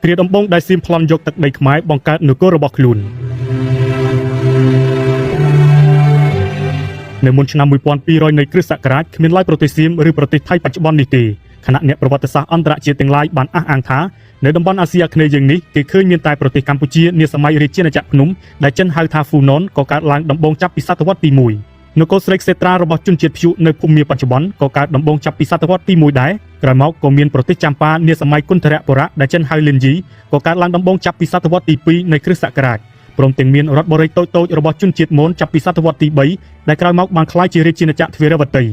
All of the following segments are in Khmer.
គ្រាដំបូងដែលសៀមប្លន់យកទឹកដីខ្មែរបង្កើតនគររបស់ខ្លួននៅមុនឆ្នាំ1200នៃគ្រិស្តសករាជគ្មានឡើយប្រទេសសៀមឬប្រទេសថៃបច្ចុប្បន្ននេះទេខណៈអ្នកប្រវត្តិសាស្ត្រអន្តរជាតិទាំងឡាយបានអះអាងថានៅតំបន់អាស៊ីអាគ្នេយ៍យើងនេះគេឃើញមានតែប្រទេសកម្ពុជានាសម័យរាជាណាចក្រភ្នំដែលចិនហៅថាហ្វូណនក៏កើតឡើងដំបូងចាប់ពីសតវត្សទី1នគរស្រីក្សេត្រារបស់ជនជាតិព្យុនៅភូមាបច្ចុប្បន្នក៏កើតដំបូងចាប់ពីសតវត្សទី1ដែរក្រោយមកក៏មានប្រទេសចម្ប៉ានាសម័យគុន្ធរបុរៈដែលចិនហៅលិនយីក៏កើតឡើងដំបូងចាប់ពីសតវត្សទី2នៃគ្រិស្តសករាជព្រមទាំងមានរដ្ឋបុរីតូចៗរបស់ជនជាតិមនចាប់ពីសតវត្សទី3ដែលក្រោយមកបានក្លាយជារាជាណាចក្រទ្វារវតី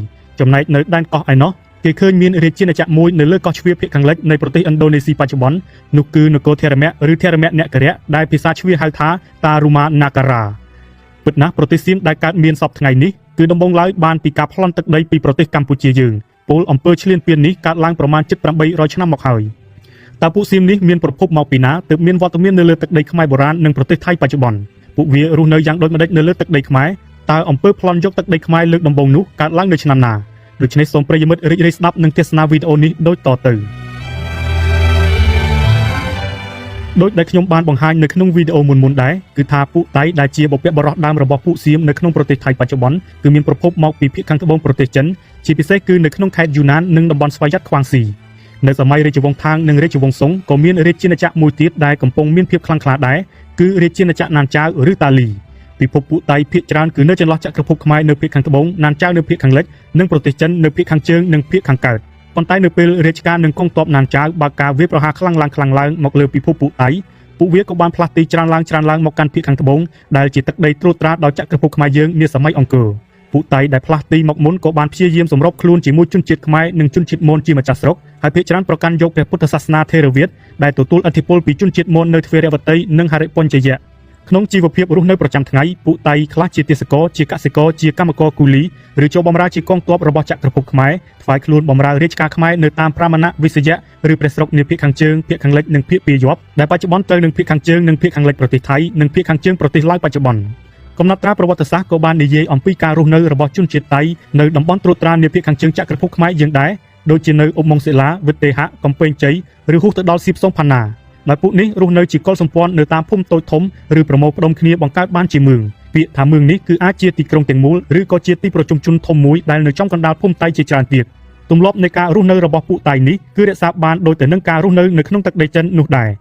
ចំណែកនៅដែនកោះឯណោះគេឃើញមានរាជាណាចក្រមួយនៅលើកោះជ្វាភាគខាងលិចនៃប្រទេសឥណ្ឌូនេស៊ីបច្ចុប្បន្ននោះគឺនគរធរមៈឬធរមៈនគរៈដែលភាសាជ្វាហៅថាតារូម៉ាណាការ៉ាពិតណាស់ប្រទេសសៀមដែលកើតមានសពថ្ងៃនេះគឺដំបូងឡើយបានពីការប្លន់ទឹកដីពីប្រទេសកម្ពុជាយើងពលអំពើឈ្លានពាននេះកើតឡើងប្រមាណជិត800ឆ្នាំមកហើយតើពួកសៀមនេះមានប្រភពមកពីណាទើបមានវត្តមាននៅលើទឹកដីខ្មែរបុរាណនិងប្រទេសថៃបច្ចុប្បន្នពួកវារស់នៅយ៉ាងដូចម្តេចនៅលើទឹកដីខ្មែរតើអំពើប្លន់យកទឹកដីខ្មែរលើកដំបូងនោះកើតឡើងនៅឆ្នាំណាដូច្នេះសូមប្រិយមិត្តរីករាយស្ដាប់និងទស្សនាវីដេអូនេះដូចតទៅដោយដែលខ្ញុំបានបង្ហាញនៅក្នុងវីដេអូមុនៗដែរគឺថាពួកតៃដែលជាបុព្វបុរសដើមរបស់ពួកសៀមនៅក្នុងប្រទេសថៃបច្ចុប្បន្នគឺមានប្រភពមកពីភាគខាងត្បូងប្រទេសចិនជាពិសេសគឺនៅក្នុងខេត្តយូណាននិងតំបន់ស្វយ័តខ្វាងស៊ីនៅសម័យរាជវង្សថាងនិងរាជវង្សសុងក៏មានរាជាណាចក្រមួយទៀតដែលកំពុងមានភាពខ្លាំងក្លាដែរគឺរាជាណាចក្រណានចាវឬតាលីពិភពពួកតៃភាគច្រើនគឺនៅចន្លោះចក្រភពខ្មែរនៅភាគខាងត្បូងណានចាវនៅភាគខាងលិចនិងប្រទេសចិននៅភាគខាងជើងនិងភាគខាងកើតប៉ុន្តែនៅពេលរាជការនិងកងទ័ពណានចាវបើកការវាយប្រហារខ្លាំងឡើងខ្លាំងឡើងមកលើពិភពពួកតៃពួកវាក៏បានផ្លាស់ទីច្រើនឡើងច្រើនឡើងមកកាន់ភាគខាងត្បូងដែលជាទឹកដីត្រួតត្រាដោយចក្រភពខ្មែរយើងនាសម័យអង្គរពួកតៃដែលផ្លាស់ទីមកមុនក៏បានព្យាយាមសម្របខ្លួនជាមួយជនជាតិខ្មែរនិងជនជាតិមនជាម្ចាស់ស្រុកហើយភាគច្រើនប្រកាន់យកព្រះពុទ្ធសាសនាថេរវាទដែលទទួលឥទ្ធិពលពីជនជាតិមននៅទ្វេរវតីនិងហរិពញ្ជយៈក្នុងជីវភាពរស់នៅប្រចាំថ្ងៃពួកតៃខ្លះជាទេសកលជាកសិករជាកម្មករគូលីឬចូលបម្រើជាកងទ័ពរបស់ចក្រភពខ្មែរថ្វាយខ្លួនបម្រើរាជការខ្មែរនៅតាមប្រាម៉ណវិសយៈឬព្រះស្រុកនាភាគខាងជើងភាគខាងលិចនិងភាគពាយ័ព្យដែលបច្ចុប្បន្នត្រូវនឹងភាគខាងជើងនិងភាគខាងលិចប្រទេសថៃនិងភាគខាងជើងប្រទេសឡាវបច្ចុប្បន្នកំណត់ត្រាប្រវត្តិសាស្ត្រក៏បាននិយាយអំពីការរស់នៅរបស់ជនជាតិតៃនៅតំបន់ត្រួតត្រានាភាគខាងជើងចក្រភពខ្មែរយើងដែរដូចជានៅឧបមង្គសិលាវិទេហៈកំពែងជ័យឬហួសទៅដល់សៀបសុងផាណាដោយពួកនេះរស់នៅជាកុលសម្ព័ន្ធនៅតាមភូមិតូចធំឬប្រមូលផ្ដុំគ្នាបង្កើតបានជាមឿងពាក្យថាមឿងនេះគឺអាចជាទីក្រុងទាំងមូលឬក៏ជាទីប្រជុំជនធំមួយដែលនៅចំកណ្ដាលភូមិតៃជាច្រើនទៀតទម្លាប់នៃការរស់នៅរបស់ពួកតៃនេះគឺរក្សាបានដូចទៅនឹងការរស់នៅនៅក្នុងទឹកដីចិននោះដែរ។